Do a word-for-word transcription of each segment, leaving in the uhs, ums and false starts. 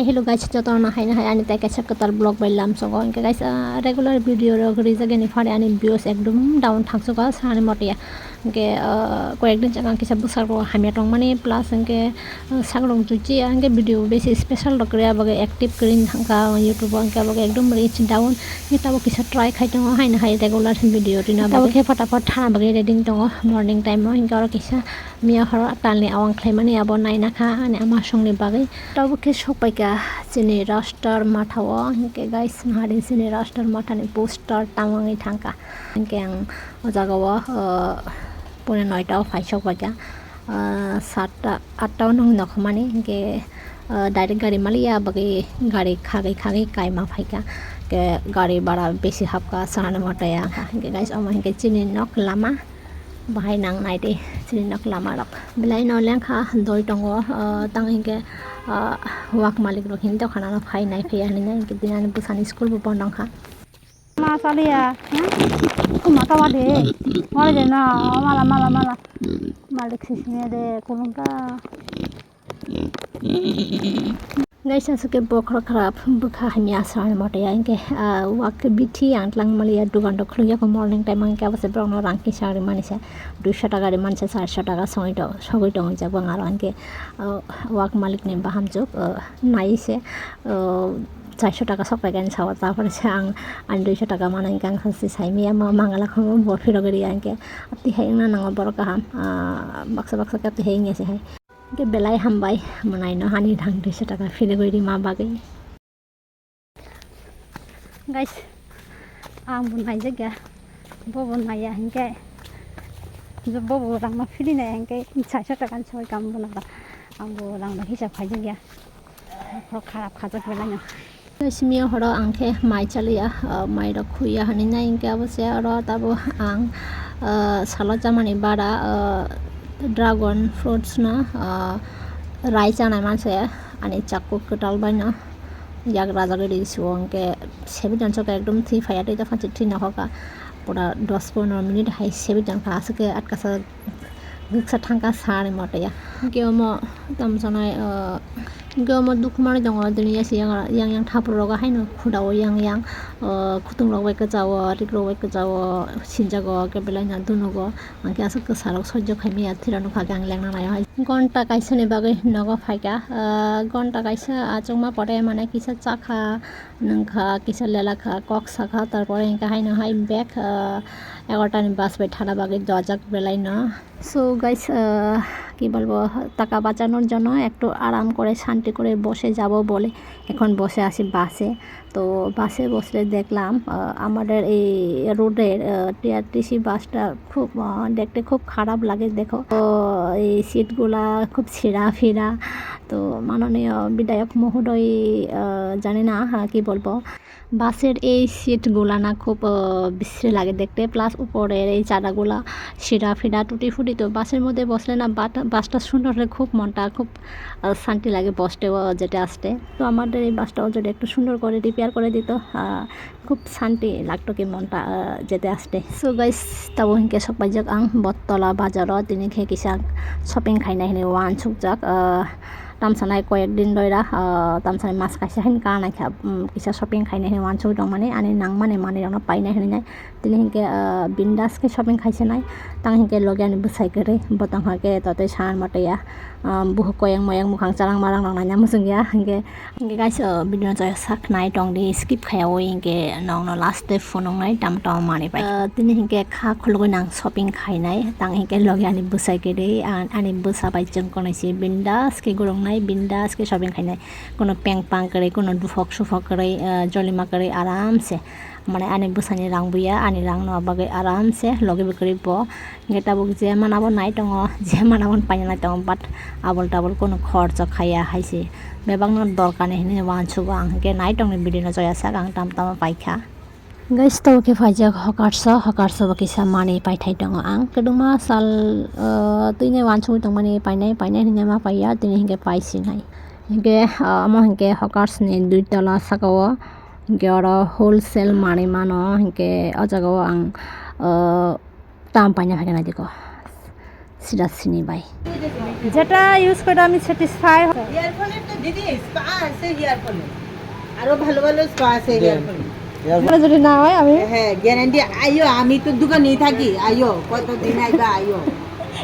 Hello guys, jotono haino hai ani tai kaisa kwtal vlog bai lamsogo. Hwnkhe guys, ah, regular video rok rijak yani phare ani views ekdum down thangsogo sani mote ya. Hwnkhe, ah, koyekdin chwng ang kisa bwsarok hamya tongmani plus hwnkhe, ah, sakrok juchi ya hwnkhe video besi special rok kwrwi abagwi active kwrwi thangkha YouTube o, hwnkhe abagwi ekdum reach down. Hwnkhe tabuk kisa try khai tongo haino hai regular video rina tabuk bagwi. Khe photo photo thana bagwi ready tongo morning time o, hwnkhe oro kisa miya horo talni awang khlaimani abo naina kha ani ama songni bagwi. Tabuk khe sokpaikha chini Rashtar Matha o, hwnkhe guys, nahari chini Rashtar Matha ni poster tangwi thangkha. Hwnkhe ang o jaga o, uh, pune noita o phai sokpaikha, uh, satta atta o nong nokhomani, hwnkhe, uh, direct gari maliya bagwi gari khagwi khagwi kaima phaikha. Hwnkhe gari bhara besi hapkha sana motaya. Hwnkhe guys, omo hwnkhe chini nok lama. Bahai nang nai di, chini nok lama rok. Belai no lengkha doi tongo, ah, tang hingke, ah, wak malik rok hini dokhana no phai nai phai ya hinui nai hingke bini ani bwsani school bo bondo wngkha. Ma saliya, hmm? Kuma tawa de, mora de no, mala, mala, mala. Malik sisine de, kulung ta. Guys, aswk khe bokhorok kharap bwkha hamya aswk ani moto ya, hwnkhe, ah, wak bithi ang tlang maliya, dukan rok khuluk ya kho morning time, hwnkhe abo se borok no rang kisa rimani se, duiso taka rimani se, charso taka sogwi tong, sogwi tong jak bang aro, hwnkhe, ah, wak malik ni bahamjwk, ah, nai se, ah, charso taka sok pai khe ani sao, ta porhe se ang ani duiso taka mano, hwnkhe ang sachi sai maya, ma mangala kho bo phirogwi riya, hwnkhe tihai wngna nango borok kaham, ah, baksa baksa khe tihai wngya se hai. Hwnkhe belai hambai, mwnaino ani rang duiso taka phirigwi rima bagwi. Guys, ang bo naijak ya, bo bo naiya hwnkhe, bo bo rang ma phiri nai hwnkhe, charso taka ni soi kam bo nang, ang bo rang bai hisab khaijak ya, khorok kharap khajak belai no. Simi horo ang khe mai chaliya, ah, mai rok khuya hinui nai hwnkhe abo se oro tabuk ang, ah, salo chamani bara, ah, dragon fruits no, ah, rai chanai manse ani chakku kwtal bai no yak rajagwi ri sio hwnkhe sebi tonso ekdom thwi phaiya tei dophang se thwi nokhoka pura dos pondro minute hai sebi tongkha aswk khe atkasa. Bwksa thangkha sani moto ya. Hwnkhe omo tamo sanai, ah, hwnkhe omo dukhu manwi tongo, tini yasi yang, yang, yang thapur rogo haino khuda o yang, yang, ah, khutung rok bai kwchao, rik rok bai kwchao, sinjago, hwnkhe belai no dunugo. Hwnkhe aswk kwsa rok sojjo khai maya, thwira nokha khe ang lengna nai o hai. Gonta kaisa ni bagwi nogo phaikha, ah, gonta kaisa achukma pore mane kisa chakha, nwngkha, kisa lelakha, kok sakha, tarpore hwnkhe haino hai bag, ah, egarota ni bus bai thana bagwi dojak belai no. So guys, আহ, কি বলবো, টাকা বাঁচানোর জন্য একটু আরাম করে শান্তি করে বসে যাব বলে এখন বসে আছি বাসে। তো বাসে বসলে দেখলাম, আহ, আমাদের এই রোডের, আহ, টিআরটিসি বাসটা খুব, আহ, দেখতে খুব খারাপ লাগে। দেখো, তো এই সিটগুলা খুব ছিঁড়া ফিরা। তো মাননীয় বিধায়ক মহোদয়, আহ, জানি না, আহ, কি বলবো, বাসের এই সিটগুলা না খুব, আহ, বিশ্রী লাগে দেখতে, প্লাস উপরের এই চাকাগুলা ছিঁড়া ফিরা টুটি ফুটি। তো বাসের মধ্যে বসলে না বাট-, বাসটা শুনলে খুব মনটা খুব, আহ, শান্তি লাগে বসতেও যেতে আসতে। তো আমাদের এই বাসটাও যদি একটু সুন্দর করে রিপেয়ার করে দিত, আহ, খুব শান্তি লাগতো কি মনটা, আহ, যেতে আসতে। So guys, tabo hinkhe sokpaijak ang Bottola bazaro, tini khe kisa shopping khainai hinui uansukjak, ah, tamsanai koyek din doira, ah, tamsanai mas kaisa hin kanai kha, um, kisa shopping khainai hinui uansugwi tongmani, ani nangmani manwirokno painai hinui nai. Tini hinkhe, ah, bindas khe shopping khaisinai, tang hinkhe logi ani bwsai kwrwi, bo tongkha khe totwi san motoya, ah, buhuk koyang moyang mukhang charang marang rok naina muchungya, hinkhe Hinkhe guys, o video no joya sak nai tong di, skip khaya oi hinkhe nong no last tei phunuk nai tam tam manwi pai. Ah, tini hinkhe kha khulugwi nang shopping khainai, tang hinkhe logi ani bwsai kwrwi, an-, ani bwsa bai chwng konai se bindas khe gurung nai, bindas khe shopping khainai. Kuno peng pang kwrwi, kuno duphok suphok kwrwi, ah, jolima kwrwi aram se. Mane ani bwsani rang buya, ani rang no bagwi aram se logi bwkrwi bo. Hinkhe tabuk je mana bo nai tongo, je mana bo paina nai tongo, but abul tabul kunu khorcho khaiya hai se. Bebak no dorkar ni hinui uansugo ang, hinkhe nai tongni video no joya sak ang tam tamo paikha. Guys, tabuk khe phaijak hokarso, hokarso bo kisa manwi paithai tongo ang. Kwdwma sal, uh, twinai uansugwi tongmani painai, painai hinui ma paiya, tini hinkhe paisinai. Hinkhe, uh, omo hinkhe hokars ni dui tola saka o. Hinkhe oro wholesale manwi mano, hinkhe o jaga o ang, ah, tam paina phaikha naidi ko. সিধা চিনি পাই। যেটা ইউজ করে আমি satisfy. Hair ফলের তো দিদি স্পা আছে hair ফলে, আরো ভালো ভালো স্পা আছে হেয়ার ফলে। Hair fall. যদি না হয় আমি হ্যাঁ, গ্যারান্টি। আইও, আমি তো দোকানেই থাকি, আইও, কতদিন আইবা, আইও।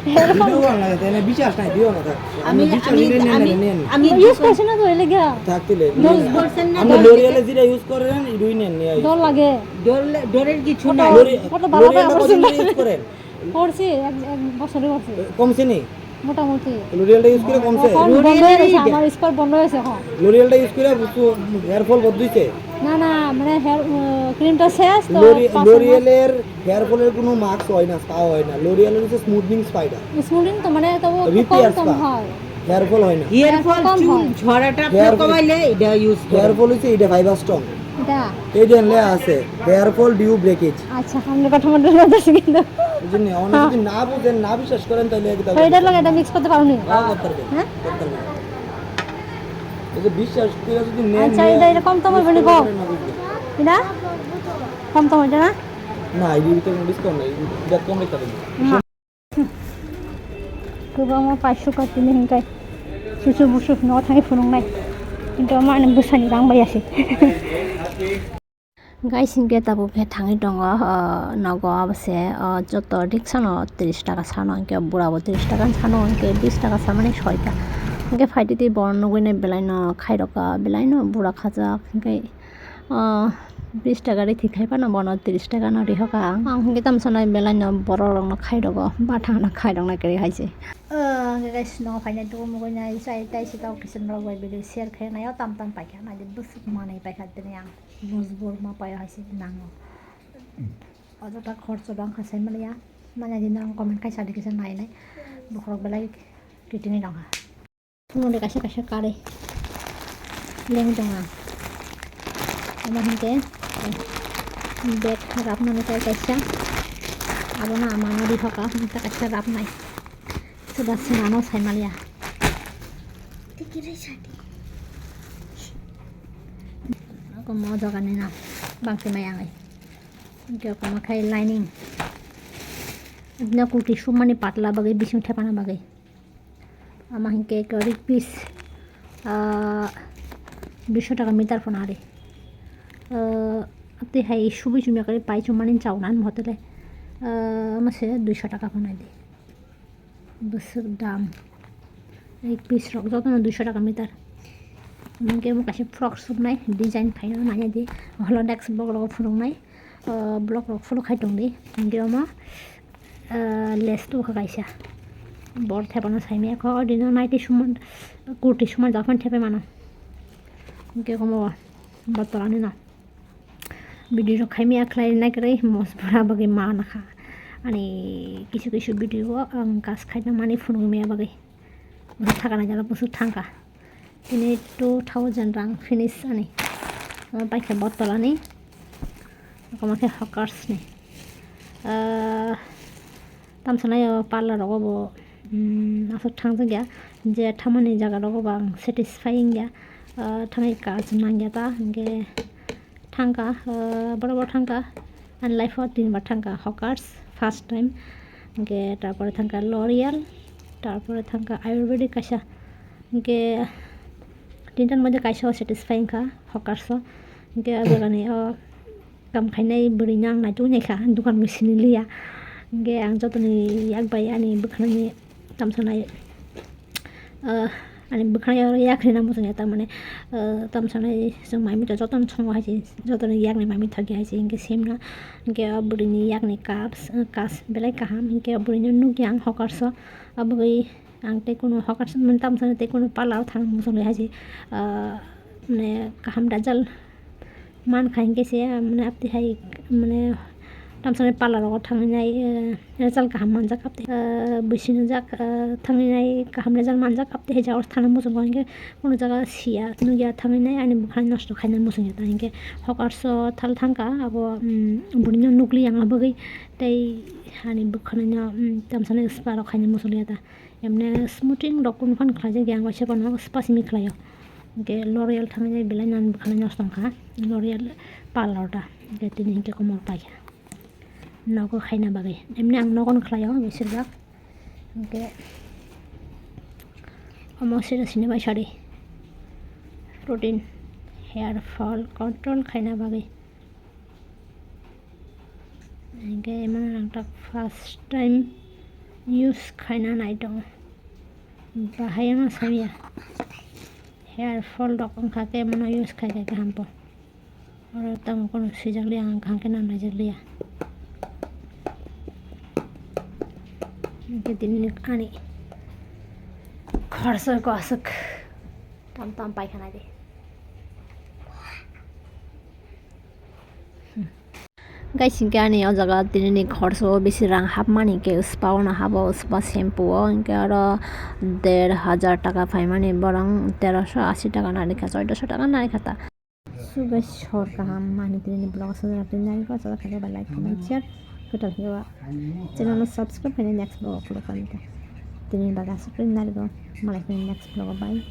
ভিডিও বানানো লাগে, তাই না? বিশ্বাস নাই, দিও না, থাক। আমি, বিশ্বাস আমি, নেই, নেই, আমি, নেই, নেই। আমি ইউজ করছি না তো, এলে গিয়া। থাকতে লে, ইউজ করছেন না, আমি ডর লরিয়ালে লাগে। যেটা ইউজ করেন, এটাই নেন, নিয়ে আইস। ডর লাগে। ডর লা-, ডরের কিছু কত, নাই। লরি-, কত বারো লরিয়ালটা বার কতদিন করছেন। ইউজ করেন? করছি, এক, এক বছরই করছি। কমছে নি? মোটামুটি। লরিয়ালটা ইউজ করে কমছে? এখন বন্ধ হয়ে গেছে, লরিয়ালের আমার স্পা বন্ধ হয়েছে এখন। লরিয়ালটা ইউজ করে বুঝছো, হেয়ার ফল বদলিছে? না, না, মানে হেয়ার, আহ, ক্রিমটা শেষ তো, লরি-, পাঁচ মাস। লরিয়ালের হেয়ার ফলের কোনো মাস্ক হয় না, স্পা হয় না। লরিয়ালের হচ্ছে স্মুথনিং স্পা এটা। স্মুথনিং তো মানে তবু একটু কম রিপেয়ার কম স্পা। হয়। হেয়ার ফল হয় না। হেয়ার ফল, কম চুল হয়। ঝরাটা আপনি হেয়ার ফল, কমাইলে এটা ইউজ করুন। হেয়ার ফল হচ্ছে এটা ফাইবার স্ট্রং। এটা? এই যে লেখা আছে, হেয়ার ফল ডিউ ব্রেকেজ। আচ্ছা, আমরা কথা মতো বলতেছি কিন্তু। বুঝলেন নি? অনেকে হ্যাঁ। যদি না বুঝেন, না বিশ্বাস করেন, তাহলে এটা তো এটা লাগে, এটা মিক্স করতে পারো নি? হ্যাঁ, করতে পারবে। হ্যাঁ? করতে পারবে। এই যে বিশ্বাস করে যদি নেন, আচ্ছা, নেন, এটা, এটা কম দামে ইউজ বলি করলে কম। না বুঝবে। এটা? কম দাম এটা না? না, এই ভিতরে কোনো ডিসকাউন্ট নেই, এটা কম রেখে দেবো। না। Kwbangma paisuk ka tini hinkai susu busuk no thangwi phunuknai. Kintu omo ani bwsani rang bai ya se. Guys, hinkhe tabuk khe thangwi tongo, ah, nogo abo se, ah, joto riksa no tris taka sano, hinkhe bura bo tris taka sano, hinkhe bis taka samani soi ta. Hinkhe phaidi twi bo nugwi nai belai no khairok ka, belai no bura khajak, hinkhe Ah, bis taka rithik khai phano bono tris taka no rihoka ang. Ang hwnkhe tamo sanai belai no borok rok no khai rogo, bathang no khai rok nai kwrwi hai se. Ah, hwnkhe guys, no phainai tubu mugwi nai chai tai se tok kichwng rok bai video share khai nai o tam tam paikha nai de bwswk manwi paikha tini ang mojbur ma paio hai se nango. Ojota khorcho bang kha sai manya, manya di nang comment khai sadi kisa nai nai. Bokhorok belai kiting nai rong kha. Phunukdi kaisa kaisa karwi lengwi tongo ang. Omo hinkhe bag rapnani tei kaisa abono amano rihoka, hinkhe kaisa rapnai. Soda swnano saimaliya. Omo o jagani na bangkhe mai ang. Hinkhe omo khe lining. Bini kurti sumani patla bagwi bising thepana bagwi. Ama hinkhe rik piece, ah, duiso taka meter phano ari. Ah, tei hai subui sumya khe pai chumani chauna ani hotele, ah, ama se duiso taka phano di. Bwswk dam. Rik piece rok jotono duiso taka meter. Hinkhe omo kaisa frock suknai design khaina nanya di. Holo next vlog rogo phunuknai. Ah, block rok follow khai tongdi. Hinkhe omo, ah, lace tubukha kaisa. Bor thepano saimaya kho, odino naiti suman, kurti suman japhano thepai mano. Hinkhe omo bottle ani no. Video rok khaimaya khlai nai kwrwi mosbora bagwi mana kha. Ani kisu kisu video o ang kas khaina mani phunukmaya bagwi. Thakana jala busu thangkha. Tini two thousand rang finish ani. Omo paikha bottle ani. Omo khe hawkers ni. Ah, tamsanai o parlour rogo bo, mm, aswk thangjakya. Je thamani jaga rogo bo ang satisfying ya. Ah, thangwi kaj nangya ta, hinkhe thangkha, ah, borok bo thangkha. Ani life o tinbar thangkha hawkers first time. Hinkhe tarpore thangkha L'Oreal, tarpore thangkha Ayurvedic kaisa. Hinkhe tintan moddhe kaisa o satisfy wngkha hawkers o. Hinkhe o jagani o kam khainai bwrwino ang naituknai kha, dukan bo sini liya. Hinkhe ang jotoni yak bai ani bwkhanani tamsanai, ah, ani bwkhani oro yak rina muchungya, tamani, ah, tamsanai chwng mai mita jotono songo hai se, jotoni yakni mai mita thokya hai se, hinkhe same no. Hinkhe o bwrwini yakni cups, ah, kas belai kaham, hinkhe o bwrwino nukya ang hawkers o, o bwrwi. Ang tei kunu hawkers mani tamsani tei kunu parlour o thang muchungli hai se, ah, mane kaham result mankha hinkhe se, ah, mane aptwi hai mane tamsani parlour rogo thangwi nai, ah, result kaham manjak aptwi, ah, bwswk nwngjak, ah, thangwi nai kaham result manjak aptwi hai jagao thangna muchungo hinkhe kunu jaga siya nukya thangwi nai ani bwkhani nosto khaina muchungya ta hinkhe hawkers o thal thangkha abo, um, bwrwino nukli ang abagwi tei ani bwkhani no, um, tamsani spa rok khaina muchungya ta. Emne smoothing rok kunu phano khlaijak ya, ang waisa phano spa simi khlaio. Hinkhe L'Oreal thangwi belai nang bwkhani nosto wngkha L'Oreal parlour ta. Hinkhe tini hinkhe komor paikha nogo khaina bagwi. Emne ang nogono khlaio beshirbak. Hwnkhe omo sero sini bai sari protein hair fall control khaina bagwi. Hwnkhe emon rang tak first time use khaina nai tongo. Bahai wngma samya. Hair fall rok wngkha khe emon use khai khe kaham po. Oro tamo kono swijak liya, ang kaham khe nang naijak liya. Hwnkhe tini ani khorsa ko aswk tam tam paikha nai di. Guys, hwnkhe ani o jaga tinini khorsa o bisi rang hapmani, hwnkhe spa o no habo, spa shampoo o hwnkhe oro der hajar taka phaimani, borong terosho asi taka narikha, choidoso taka narikha ta. So guys, hor kaham ani tinini vlog o sajak twi narikha, sajak khe ba like, comment, share, kwtal khe ba channel no subscribe khaina next vlog o khuluk kha. Tinini bagwi aswk twi narikha, malai phai next vlog o, bye.